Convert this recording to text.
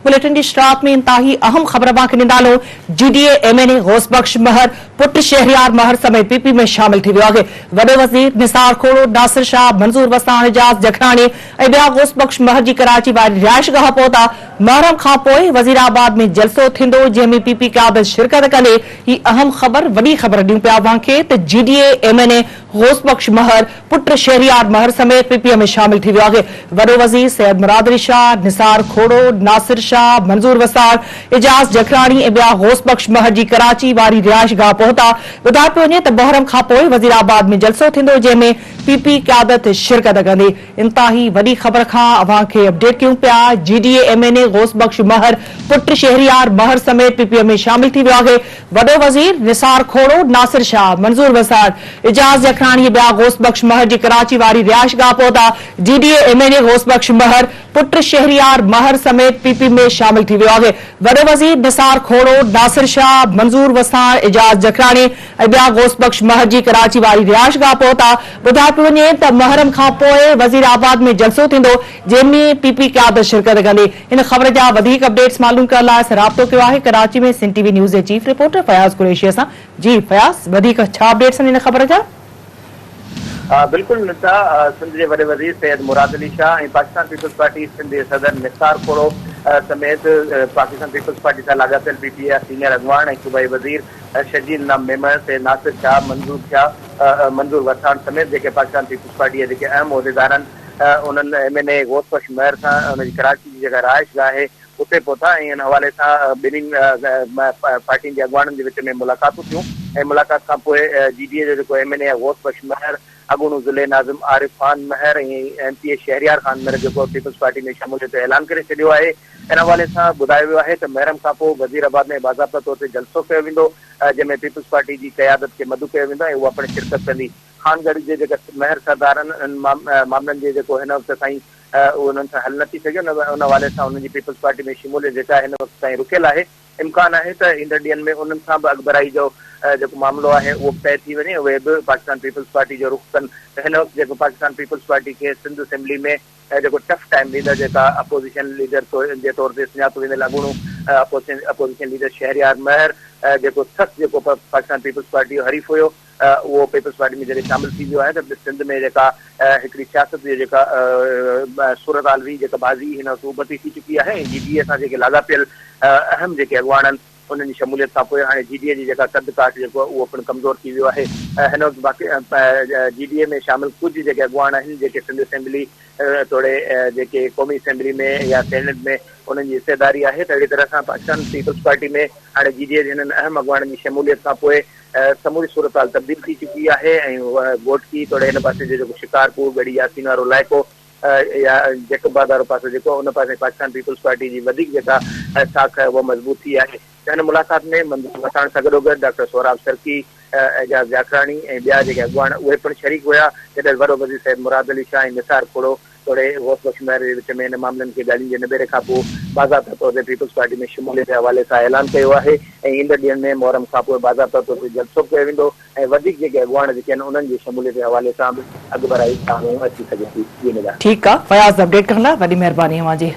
Bulletin جي شروعات ۾ انتهائي اهم خبر اوهان کي ڏيندا هلون، G D A M N A Ghaus Bakhsh Mahar پٽ شهريار مهر سميت پي پي ۾ شامل ٿي ويو آهي. وڏو وزير نثار کوڙو، ناصر شاهه، منظور وساڻ، اعجاز جکراڻي ۽ ٻيا غوث بخش مهر جي ڪراچي واري رهائشگاهه پهتا. محرم کانپوء وزيرآباد ۾ جلسو ٿيندو جنهن ۾ پي پي قيادت شرڪت ڪندي. هي اهم خبر وڏي خبر ڏيون پيا اوهان کي ته G D A M N A Ghaus Bakhsh Mahar پٽ شهريار مهر سميت پي پي ۾ شامل ٿي ويو آهي. وڏو وزير سيد مراد علي شاهه، نثار کوڙو، ناصر شاهه، منظور وساڻ، اعجاز جکراڻي ۽ ٻيا غوث بخش مهر جي ڪراچي واري رهائشگاهه پهتا. ٻڌايو پيو وڃي ته محرم کانپوء وزيرآباد ۾ جلسو ٿيندو جنهن ۾ پي پي قيادت شرڪت ڪندي. انتهائي وڏي خبر کان اوهان کي اپڊيٽ ڪيون پيا، G D A M N A Ghaus Bakhsh Mahar پٽ شهريار مهر سميت پي پي ۾ شامل ٿي ويو آهي. وڏو وزير نثار کوڙو، ناصر شاهه، منظور وساڻ، اعجاز جکراڻي ۽ ٻيا غوث بخش مهر جي ڪراچي واري رهائشگاهه پهتا، G D A M N A Ghaus Bakhsh Mahar پٽ شهريار مهر سميت پي پي ۾ شامل ٿي ويو آهي. وڏو وزير نثار کوڙو، ناصر شاهه، منظور وساڻ، اعجاز جکراڻي ۽ ٻيا غوث بخش مهر جي ڪراچي واري رهائشگاهه پهتا، ٻڌايو پيو وڃي ته محرم کانپوء وزير آباد ۾ جلسو ٿيندو جنهن ۾ پي پي قيادت شرڪت ڪندي. هن خبر جا وڌيڪ اپڊيٽس معلوم ڪرڻ لاء اسان رابطو ڪيو آهي ڪراچي ۾ سنڌ ٽي وي نيوز جي چيف رپورٽر فياض قريشي سان جي فياض وڌيڪ ڇا اپڊيٽس آهن هن خبر جا. بلڪل ندا سنڌ جي وڏي وزير سيد مراد علي شاهه ۽ پاڪستان پيپلز پارٽي سنڌ جي صدر نثار کوڙو سميت پاڪستان پيپلز پارٽي سان لاڳاپيل پي پي جا سينيئر اڳواڻ ۽ صوبائي وزير شرجيل انعام ميمڻ، سيد ناصر شاهه، منظور شاهه، منظور وساڻ سميت جيڪي پاڪستان پيپلز پارٽي جا جيڪي اهم عهديدار آهن انهن M N A Ghaus Bakhsh Mahar سان ان جي ڪراچي جي جيڪا رهائش گاهه آهي اتي پهتا ۽ ان حوالي سان ٻنهين پارٽين جي اڳواڻن جي وچ ۾ ملاقاتون ٿيون ۽ ملاقات کان پوء جي ڊي اي جو جيڪو ايم اين اي آهي غوث بخش مهر، اڳوڻو ضلعي ناظم عارف خان مهر ۽ M P A Shehryar Khan Mahar جيڪو پيپلز پارٽي ۾ شموليت جو اعلان ڪري ڇڏيو آهي. ان حوالي سان ٻڌايو ويو آهي ته محرم کان پوء وزير آباد ۾ باضابطا طور تي جلسو ڪيو ويندو جنهن ۾ پيپلز پارٽي جي قيادت کي مدعو ڪيو ويندو ۽ اها پڻ شرڪت ڪندي. خانڳڙهه جي جيڪا مهر سردارن انهن معاملن جي جيڪو هن وقت تائين اهو انهن سان حل نه ٿي سگهيو ان حوالي سان انهن جي پيپلز پارٽي ۾ شموليت جيڪا هن وقت تائين رڪيل آهي امڪان آهي ته ايندڙ ڏينهن ۾ انهن سان به اڳڀرائي جو جيڪو معاملو آهي اهو به طئي ٿي وڃي اهي به پاڪستان پيپلز پارٽي جو رخ ڪن ته هن وقت جيڪو پاڪستان پيپلز پارٽي کي سنڌ اسيمبلي ۾ جيڪو ٽف ٽائيم ڏيندڙ جيڪا اپوزيشن ليڊر جي طور تي سڃاتو ويندڙ اڳوڻو اپوزيشن ليڊر شهريار مهر جيڪو سخت جيڪو پاڪستان پيپلز پارٽي جو حريف هيو اهو پيپلز پارٽي ۾ جڏهن شامل ٿي ويو آهي ته سنڌ ۾ جيڪا هڪڙي سياست جي جيڪا صورتحال هئي جيڪا بازي هن وقت ابتي ٿي چڪي آهي ۽ جي ڊي اي سان جيڪي لاڳاپيل اهم جيڪي اڳواڻ آهن انهن جي شموليت کان پوء هاڻي جي ڊي اي جي جيڪا قد ڪاٺ جيڪو آهي اهو پڻ ڪمزور ٿي ويو آهي هن وقت باقي جي ڊي اي ۾ شامل ڪجهه جيڪي اڳواڻ آهن جيڪي سنڌ اسيمبلي توڙي جيڪي قومي اسيمبلي ۾ يا سينيٽ ۾ انهن جي حصيداري آهي ته اهڙي طرح سان پاڪستان پيپلز پارٽي ۾ هاڻي جي ڊي اي جي هنن اهم اڳواڻن جي شموليت کان پوء سموري صورتحال تبديل ٿي چڪي آهي ۽ گهوٽڪي توڙي هن پاسي جو جيڪو شڪارپور ڳڙهي ياسين وارو علائقو يا جيڪب آباد وارو پاسو جيڪو ان پاسي پاڪستان پيپلز پارٽي جي وڌيڪ جيڪا ساک آهي اها مضبوط ٿي آهي ته هن ملاقات ۾ منظور وساڻ سان گڏوگڏ ڊاڪٽر سهراب سرڪي، اعجاز جاکراڻي ۽ ٻيا جيڪي اڳواڻ اهي پڻ شريڪ هيا جڏهن وڏو وزير سيد مراد علي شاهه ۽ نثار کوڙو توڙي غوث بخش مهر جي وچ ۾ ان معاملن کي ڳالهين جي نبيري کانپوء باضابطا طور تي پيپلز پارٽي ۾ شموليت جي حوالي سان اعلان ڪيو آهي ۽ ايندڙ ڏينهن ۾ محرم کانپوء باضابطا طور تي جلسو به ڪيو ويندو ۽ وڌيڪ جيڪي اڳواڻ جيڪي آهن انهن جي شموليت جي حوالي سان به اڳڀرائي سامهون اچي سگهي ٿي. جي نگار. ٺيڪ آ فياض اپڊيٽ ڪرڻ لاء وڏي مهرباني اوهان جي.